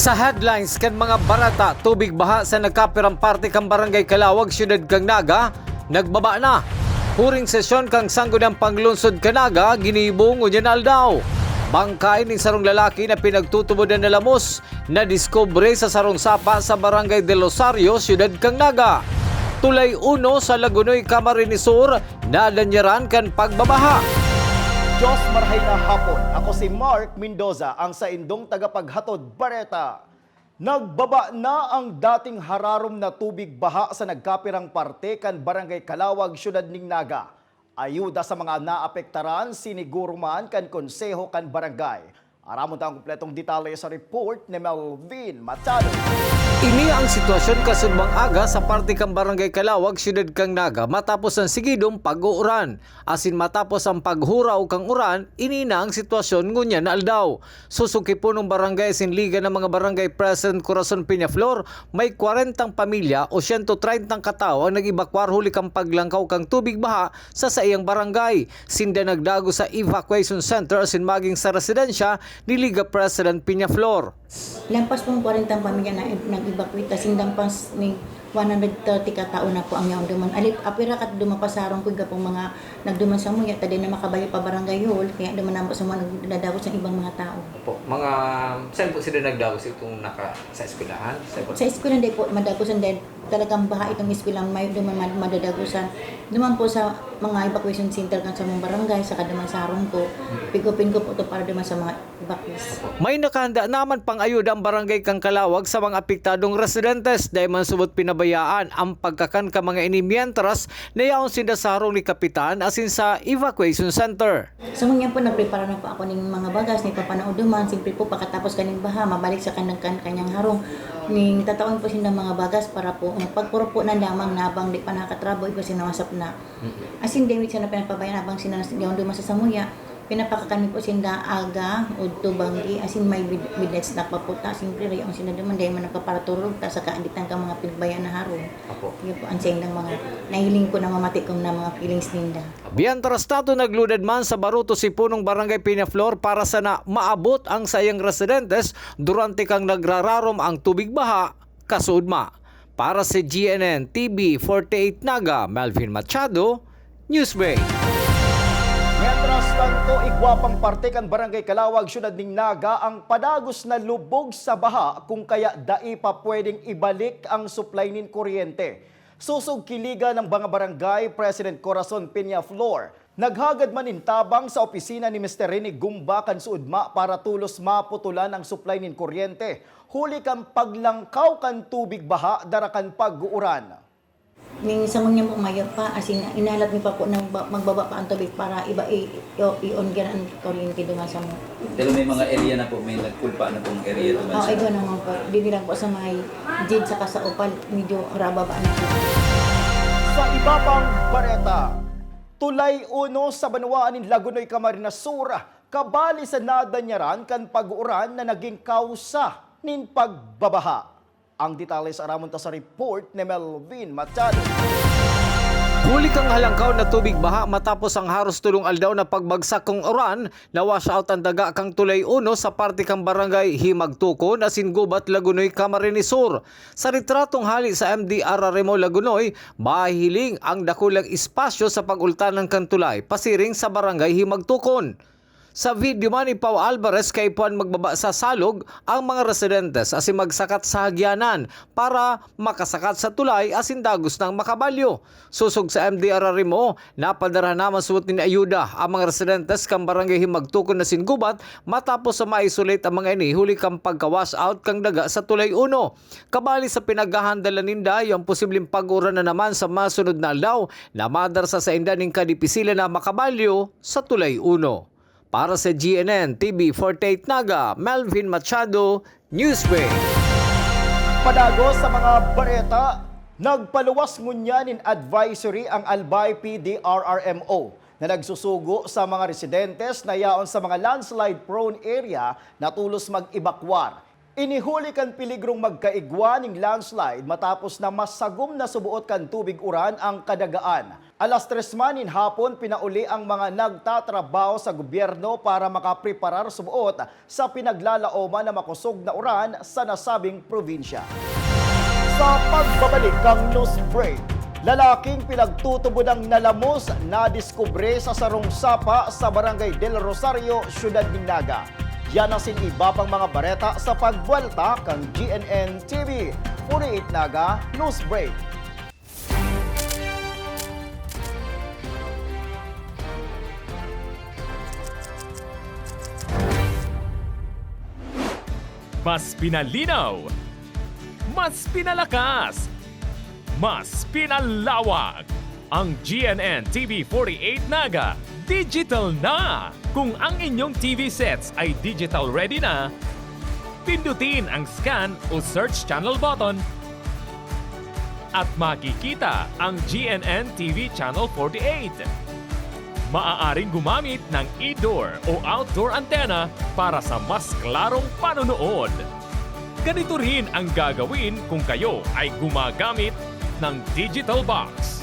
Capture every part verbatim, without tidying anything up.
Sa headlines kan mga bareta, tubig baha sa nagkapirang parte kan Barangay Calawag, Siyudad kan Naga, nagbaba na. Huring sesyon kan Sangguniang Panglungsod kan Naga ginibo ngunyan na aldaw. Bangkay nin sarong lalaki na pinagtutubodan na lamos, nadiskubre sa sarong sapa sa Barangay Del Rosario, Siyudad kan Naga. Tulay uno sa Lagonoy, Camarines Sur, nadanyaran kan pagbabaha. Diyos, marhay na hapon. Ako si Mark Mendoza, ang saindong tagapaghatod bareta. Nagbaba na ang dating hararom na tubig baha sa nagkapirang parte kan Barangay Calawag, Siyudad nin Naga. Ayuda sa mga naapektaran, siniguro man kan konseho kan barangay. Aramon ta ang kompletong detalye sa report ni Melvin Machado. Ini ang sitwasyon kasudmang aga sa parte kan Barangay Calawag, Siyudad kan Naga, matapos ang sigidong pag-uuran. Asin matapos ang paghuraw kan uran, ini na ang sitwasyon ngunyan na aldaw. Sosog ki punong barangay asin Liga ng mga Barangay President Corazon Peñaflor, may kwarentang pamilya o siyento treyntang katawo ang nag-ebakwar huli kan paglangkaw kan tubig baha sa saiyang barangay. Sinda nagdagos sa evacuation center asin maging sa residensya ni Liga President Peñaflor. Lampas pong kwarentang pamilya na nag-evacuate, asin lampas ni one hundred thirty ka tawo na po ang yaon duman. Alip, apira kat duman pa sa harong ko, igwa pong mga nagduman sa muya, ta di na makabayo pa barangay hall, kaya duman na po sa mga nagdadagos ang ibang mga tao. Opo. Mga, saan po sila nagdagos itong naka, sa eskwelahan? Saan po? Sa eskwelahan, di po, madagos ang dahil talagang baha itong eskwelahan, may duman mad-, madadagosan. Duman po sa mga evacuation center kan sa mga barangay, saka duman sa harong ko, pigupin ko po ito para duman sa mga evacuees. May nakahanda naman pang ayuda ang barangay kan Calawag sa mga apektadong residentes, dai man subot pinabayaan ang pagkakan kan mga ini, mientras nayaon sinda sa harong ni Kapitan asin sa evacuation center. Sa ngunyan po, nagprepara na po ako ning mga bagas na ipapanaod duman. Siyempre po, pagkatapos kaning baha, mabalik sa kanang kan-, kanyang harong. Ning tataon po sinda mga bagas para po, pagpuro po na lamang na abang di pa nakakatrabaho, iba sinamasap na. Asin, dai mi siya na pinapabayaan abang sina yaon duman sa samuya. Pinapakakan mi po sinda aga, udto, banggi, asin may bid-, bidets na paputa. Siyempre, rayon sinda duman, dai man nagpaparaturog, ta sa kaaditan ka mga pinagbayaan na harong. Apo. Yun po, ang saindang mga nahiling ko na mamati ko na mga feelings ninda. Mientras tanto, nagludad man sa Baruto si punong Barangay Peñaflor para sana maabot ang saiyang residentes durante kan nagrararom ang tubig baha, kasudma. Para sa G N N T V forty-eight Naga, Melvin Machado, Newsbreak. Mientras tanto, igwa pang parte kan Barangay Calawag, Siyudad nin Naga, ang padagos na lubog sa baha, kung kaya dai pa pwedeng ibalik ang supply nin kuryente. Sosog ki Liga ng mga Barangay President Corazon Peñaflor, naghagad man nin tabang sa opisina ni Mister Rene Gumba kan suudma para tolos maputulan ang supply nin kuryente, huli kan paglangkaw kan tubig baha dara kan pag-uuran. Ning sa ngunyan po, mayo pa, asin inahalat mi pa po na magba-, magbaba pa ang tubig para iba, i-, i-, i-on gyan ang kuryente duman sa mo. Pero may mga area na po, may nagkulpa na pong area duman Oo, sa iba naman po. Didi lang po sa may Jid saka sa Opal, medyo rababa na po. Sa iba pang bareta, tulay uno sa banwaan nin Lagonoy, Camarines Sur, kabali sa nadanyaran kan pag-uran na naging kausa nin pagbabaha. Ang detalye sa aramon ta sa report ni Melvin Machado. Huli kang halangkaw na tubig baha matapos ang haros tolong aldaw na pagbagsak kan uran, na-wash out ang daga kan Tulay Uno sa parte kan Barangay Himagtukon asin Gubat, Lagonoy, Camarines Sur. Sa retratong hali sa M D R R M O Lagonoy, mahihiling ang dakulang espasyo sa pag-ultanan kan tulay pasiring sa Barangay Himagtukon. Sa video man ni Pau Alvarez, kaipuhan magbaba sa salog ang mga residentes asin magsakat sa hagyanan para makasakat sa tulay asin dagos nang makabalyo. Sosog sa M D R R M O, napadarahan na man subot nin ayuda ang mga residentes kan Barangay Himagtukon asin Gubat matapos sa ma-isolate ang mga ini huli kan pagka-wash out kan daga sa Tulay Uno. Kabali sa pinaghahandalan ninda, iyo ang posibleng pag-uran na naman sa masunod na aldaw na madarsa sainda nin kadipisilan na makabalyo sa Tulay Uno. Para sa G N N T V forty-eight Naga, Melvin Machado, Newsbreak. Padagos sa mga bareta, nagpaluwas ngunyan nin advisory ang Albay P D R R M O na nagsusugo sa mga residentes na yaon sa mga landslide-prone area na tolos mag-ebakwar. Ini huli kan peligrong magkaigwa nin landslide matapos na masagom na suboot kan tubig uran ang kadagaan. Alas tres man nin hapon, pinauli ang mga nagtatrabaho sa gobyerno para makapreparar suboot sa pinaglalaoman na makosog na uran sa nasabing probinsya. Sa pagbabalik kan news break, lalaking pinagtutubod ang nalamos nadiskubre sa sarong sapa sa Barangay Del Rosario, Siyudad nin Naga. Yan asin iba pang mga bareta sa pagbuwelta kan G N N T V forty-eight Naga News Break. Mas pinalinaw, mas pinalakas, mas pinalawak. Ang G N N T V forty-eight Naga digital na! Kung ang inyong T V sets ay digital ready na, pindutin ang scan o search channel button at makikita ang G N N T V Channel forty-eight. Maaaring gumamit ng indoor o outdoor antenna para sa mas klarong panonood. Ganito rin ang gagawin kung kayo ay gumagamit ng digital box.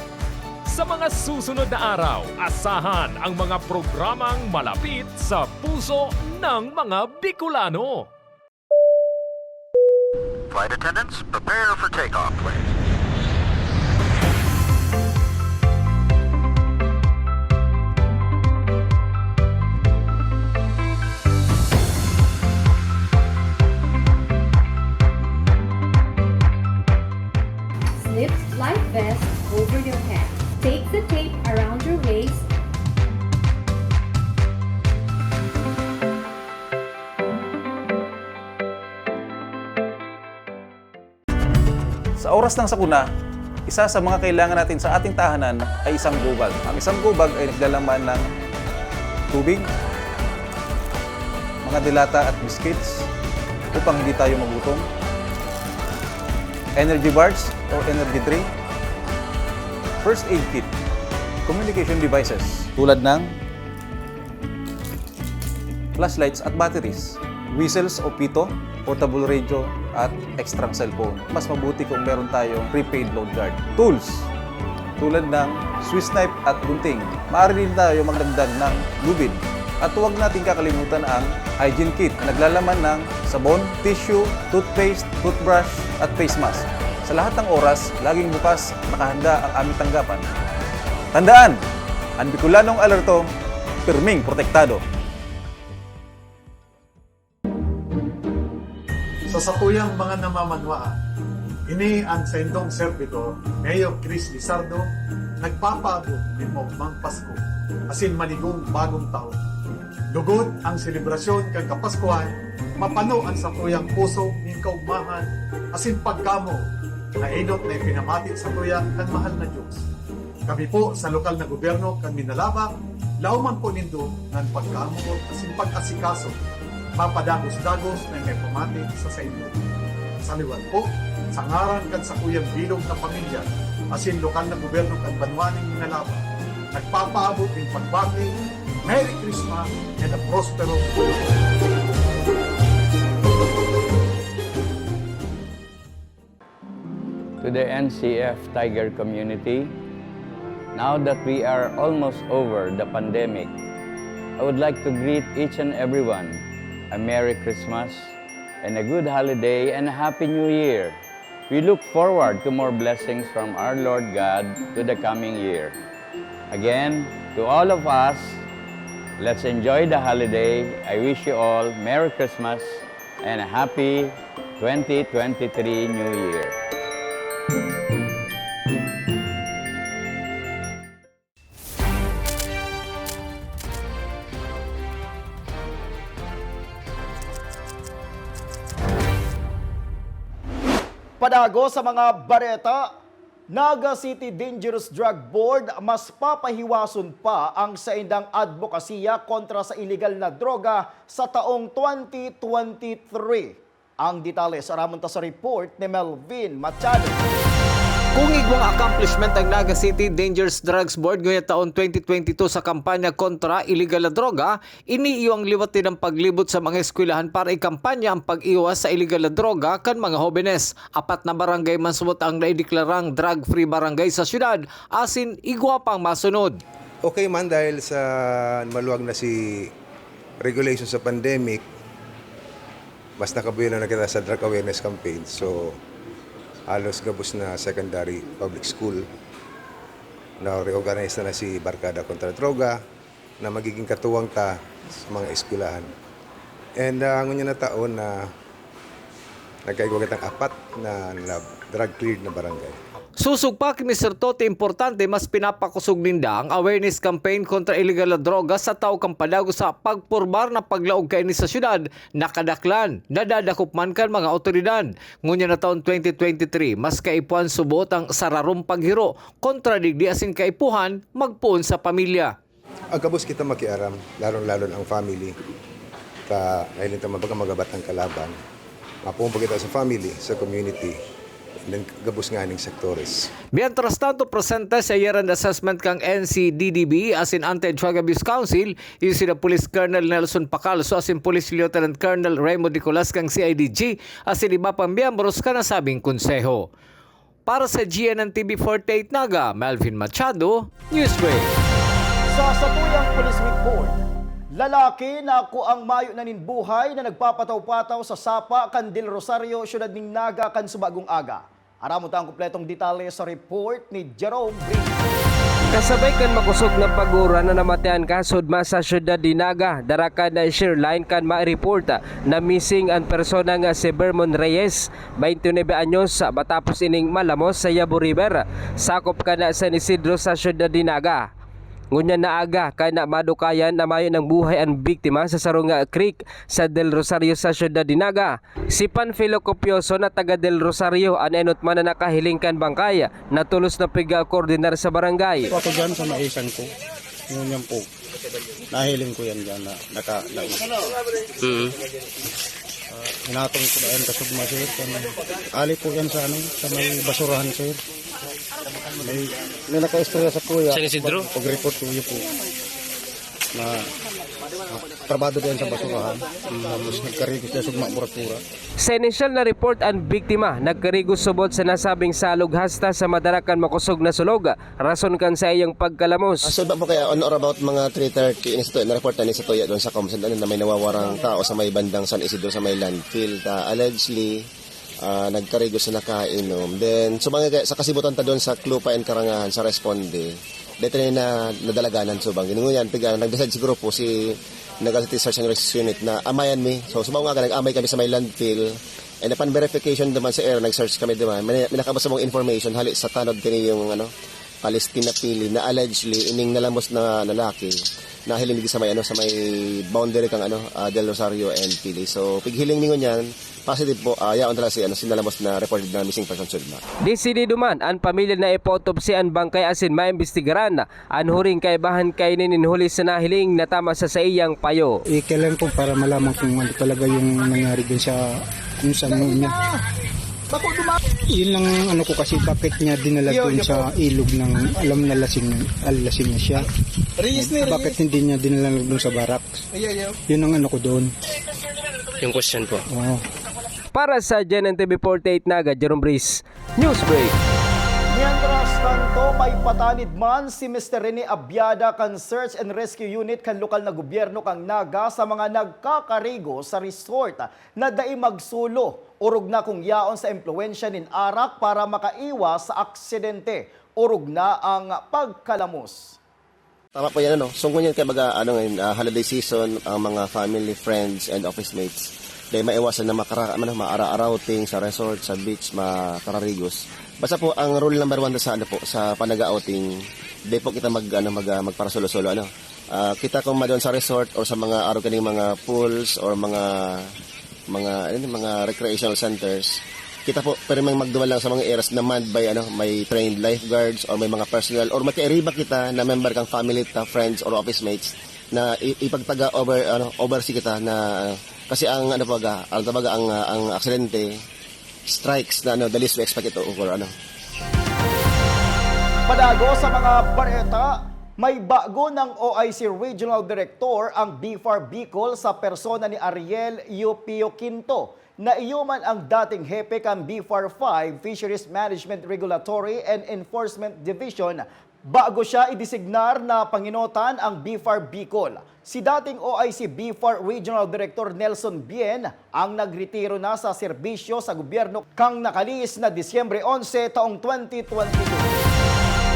Sa mga susunod na araw, asahan ang mga programang malapit sa puso ng mga Bicolano. Flight attendants, prepare for takeoff, please. Slip life vest over your head. Take the tape around your waist. Sa oras ng sakuna, isa sa mga kailangan natin sa ating tahanan ay isang go bag. Ang isang go bag ay naglalaman ng tubig, mga dilata at biscuits upang hindi tayo magutom, energy bars or energy drink, first aid kit, communication devices tulad ng flashlights at batteries, whistles o pito, portable radio, at extrang cellphone. Mas mabuti kung meron tayong prepaid load guard. Tools, tulad ng Swiss knife at gunting. Maaari din tayo magdagdag ng lubid. At huwag nating kakalimutan ang hygiene kit na naglalaman ng sabon, tissue, toothpaste, toothbrush, at face mask. Sa lahat ng oras, laging bukas, nakahanda ang aming tanggapan. Tandaan, ang Bicolanong alerto, pirming protektado. Sa sakuyang mga namamanwaan, ini an saindong serbidor, Mayor Chris Lizardo, nagpapaabot nin maogmang Pasko asin maligong Bagong Taon. Lugod ang selebrasyon kan Kapaskuhan, mapano an sakuyang puso nin kaogmahan asin pagkamoot na enot na ipinamati sakuya kan mahal na Dios. Kami po sa lokal na gobyerno kan Minalabac, laoman po nindo na an pagkamoot asin pag-asikaso mapadagos-dagos na ipamati sa saindo. Sa liwat po, sa ngaran kan sakuyang bilog na pamilya asin lokal na gobyerno kan banwa nin Minalabac, nagpapaabot nin pagbati, Merry Christmas and a prosperous New Year! To the N C F Tiger community, now that we are almost over the pandemic, I would like to greet each and everyone a Merry Christmas and a good holiday and a Happy New Year. We look forward to more blessings from our Lord God to the coming year. Again, to all of us, let's enjoy the holiday. I wish you all Merry Christmas and a happy twenty twenty-three New Year. Padago sa mga bareta, Naga City Dangerous Drug Board mas papahiwason pa ang saindang adbokasiya kontra sa iligal na droga sa taong twenty twenty-three. Ang detalye sa aramon ta sa report ni Melvin Machado. Kung igwang accomplishment ang Naga City Dangerous Drugs Board ngayong taon twenty twenty-two sa kampanya kontra illegal na droga, ini iyo ang liwat din ang paglibot sa mga eskwelahan para ikampanya ang pag-iwas sa illegal na droga kan mga hobenes. Apat na barangay man subot ang naideklarang drug-free barangay sa syudad, asin igwa pang masunod. Okay man dahil sa maluwag na si regulation sa pandemic, mas nakabuelo na kita sa drug awareness campaign. So, halos gabos na secondary public school na reorganize na, na si Barkada Kontra Droga na magiging katuwang ta sa mga eskwelahan. And uh, ngunyan na taon na nagkaigwa kitang apat na, na drug cleared na barangay. Susog pa ki Mister Tote, importante mas pinapakosog ninda ang awareness campaign kontra illegal na droga sa tao kan padagos sa pagporbar na paglaog kaini sa syudad na kadaklan nadadakop man kan mga awtoridad. Ngunyan na taon twenty twenty-three, mas kaipuhan subot ang sararong paghiro kontra digdi asin kaipuhan magpoon sa pamilya. Agkabos kita makiaram, lalong-lalo na ang family. Ta, nahiling ta mabaga magabat ang kalaban. Mapuon pa kita sa family, sa community, and then gabos nga ning sektores. Mientras tanto, presente sa year-end assessment kang N C D D B asin Anti-Drug Abuse Council, iyo sina Police Colonel Nelson Pacalso asin Police Lieutenant Colonel Remo Nicolas kang C I D G asin iba pang miyembros kan nasabing konseho. Para sa G N N T V forty-eight Naga, Melvin Machado, Newsbreak. Sa satuyang police report, lalaki na kuang mayo na nin buhay na nagpapataw-pataw sa sapa kan Del Rosario, siyudad nin Naga kan subagong aga. Aramon ta ang kompletong detalye sa report ni Jerome Brito. Kasabay kan makosog na pag-uran na namatian kasod ma sa siyudad ni Naga, dara kan Shearline kan ma-report na missing an persona nga si Vermon Reyes, twenty-nine anyos, matapos ining malamos sa Yabo River, sakop kan San Isidro sa siyudad ni Naga. Ngunyan na aga, kan madukayan na mayo ng buhay ang biktima sa sarong creek sa Del Rosario sa siyudad ni Naga. Si Panfilo Copioso na taga Del Rosario an enot man na nakahiling kan bangkay na tolos na pig-koordinar sa barangay. Ako dyan sa maisan ko. Ngunyan po. Nahiling ko yan dyan na naka... na, Mm. Ah, hinatong ko na yan kasugma, sir. Kan, ali po yan sa ano, sa may basurahan, sir. May, may naka-istorya sa kuya. San Isidro? Pag-report ko yun po. Na, na trabado din sa basurahan. Tapos nagkarigos niya sugma, burat-burat. Sa inisyal na report, ang biktima nagkarigos subot sa nasabing salog hasta sa madara kan makosog na sulog, rason kan saiyang pagkalamos. Sugma po kaya on or about mga three thirty, ini sa tuya, na-report na ni sa tuya doon sa Comsend, ano, na may nawawarang tao sa may bandang San Isidro sa may landfill. Ta, allegedly, ah, nagkarigos na nakainom. Then, so mga sa kasibutan ta doon sa Clupa and Karangahan, sa Responde, dito na nadalaganan subang. Ginungo yan, piga, nag-decide siguro po si Naga City Search and Rescue Unit na amayan mi. So, subang nga, nag-amay kami sa may landfill. And upon verification naman sa area, nag-search kami naman. May, may nakabasa mong information, hali sa tanod kini yung, ano, Palestina Pili na allegedly ining nalamos na lalaki nahiling sa may, ano, sa may boundary kang, ano, ah, Del Rosario and Pili. So, pighiling ningon yan, positive po, ah, yaon talaga si, ano, si nalamos na reported na missing person sugma. Desidido man an pamilya na ipaotopsi an bangkay asin maimbestigaran an huring kaibahan kaini nin huli sa nahiling na tama sa saiyang payo. Ikailan po para malaman kung ano talaga yung nangyari dun sa, kung saan mo niya. Yun lang ano ko kasi, bakit niya dinala doon sa ilog ng alam na lasing, ah, lasing na siya. Bakit hindi niya dinala doon sa barracks? Yun ang ano ko doon. Yung question po. Oo. Para sa G N N T V forty-eight Naga, Jerome Breeze, Newsbreak. Mientras tanto, may patanid man si Mister Rene Abiada kan Search and Rescue Unit kan lokal na gobyerno kan Naga sa mga nagkakarigo sa resort na dai magsulo, orog na kung yaon sa impluwensya nin arak para makaiwas sa aksidente, orog na ang pagkalamos. Tama po yan, ano? So, ngunyan kaya baga, ano ngayon, ah, holiday season, ang mga family, friends, and office mates, dahil maiwasan na makara, ano, maara-, routing sa resort, sa beach, makararigos. Basta po, ang rule number one sa, ano po, sa panaga-outing, di po kita mag, ano, mag, ah, magparasolo-solo, ano. Ah, kita kung madon sa resort or sa mga araw kaning mga pools or mga mga ano, mga recreational centers, kita po, pero may magduman lang sa mga areas na manned by, ano, may trained lifeguards or may mga personnel or magkairiba kita na member kang family ta, friends or office mates na i- ipagtaga over, ano, oversee kita na, ano, kasi ang, ano, baga, ang, baga, ang, ah, ang aksidente strikes na, ano, the least we expect it to occur, ano. Padago sa mga bareta, may bago ng O I C Regional Director ang BFAR Bicol sa persona ni Ariel Yupio Quinto. Naiyoman ang dating hepe kan BFAR five Fisheries Management Regulatory and Enforcement Division bago siya idesignar na panginotan ang BFAR Bicol. Si dating O I C BFAR Regional Director Nelson Bien ang nagretiro na sa serbisyo sa gobyerno kan nakalihis na Disyembre onse taong twenty twenty-two.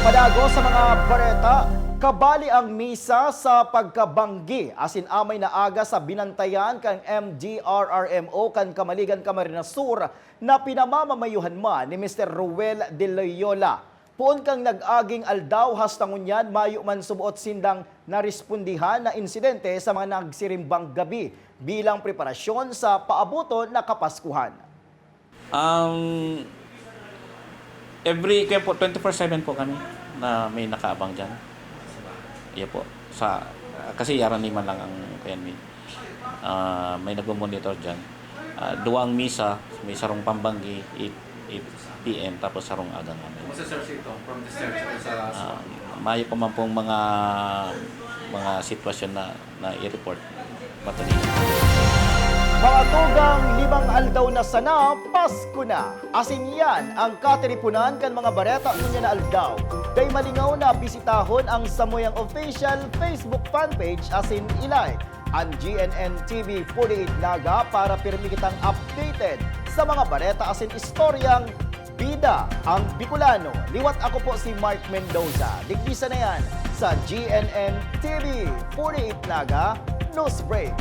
Padago sa mga bareta, kabali ang misa sa pagkabanggi asin amay na aga sa binantayan kan M D R R M O kan Camaligan, Camarines Sur na pinamamamayuhan man ni Mister Ruel de Loyola. Poon kan nag-aging aldaw hasta ngunyan, mayo man suboot sindang narespondihan na insidente sa mga nagsirimbang gabi bilang preparasyon sa paaboton na Kapaskuhan. Um, every, kaya po, twenty-four seven po kami na may nakaabang dyan. Iya po. Sa, kasi yaran lima lang ang, kaya may, ah, may nagmo-monitor dyan. Ah, duwang misa, may sarong pambanggi, eight, eight P M, tapos sarong aga namin. Kumusta, sir, si Tom? From the search sa Ah, mayo pa man pong mga, mga sitwasyon na, na i-report. Matuloy. Mga tugang, limang aldaw na sana, Pasko na! Asin yan ang katiripunan kan mga bareta ngunyan na aldaw. Dai malingaw na bisitahon ang samuyang official Facebook fanpage asin i-like an G N N T V forty-eight Naga para pirmi kitang updated sa mga bareta asin istoryang bida ang Bicolano. Liwat ako po si Mark Mendoza. Digdi sana yan sa G N N T V forty-eight Naga News Break.